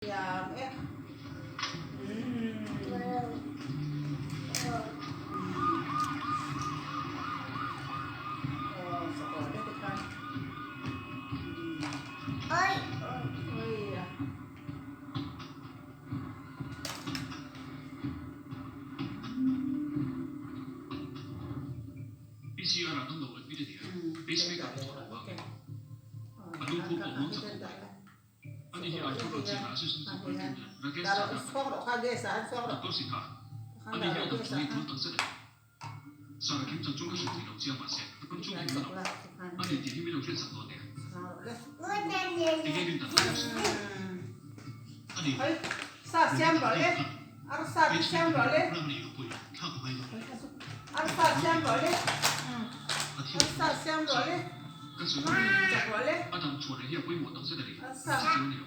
Thiam e. PCR-ah kan lo admit a ni a, pacemaker an thawh lo a, a lungphu pawh muang chak khawp mai. Ani hi Arthur Rochina Assistant Superintendent Rakesh Chadha a ni. Doctor Sinha, Ani hi a dam chungin tul tak zet a ni. Sara kim chan chu ka hrilh thei lo chiang mahse ram chung hi ka lo. Ani tih hi min lo hriatsak dawn nia. Enge rin dan Doctor Sinha? Ani, Rebecca a tih khan pacemaker a program a neih loh pawhin thlak a ngai lo. A thi lo thung a. Sir, kan sawi dawn nia. A dam chhuah leh hi a pawimawh tak zet a ni. Chu a ni lo.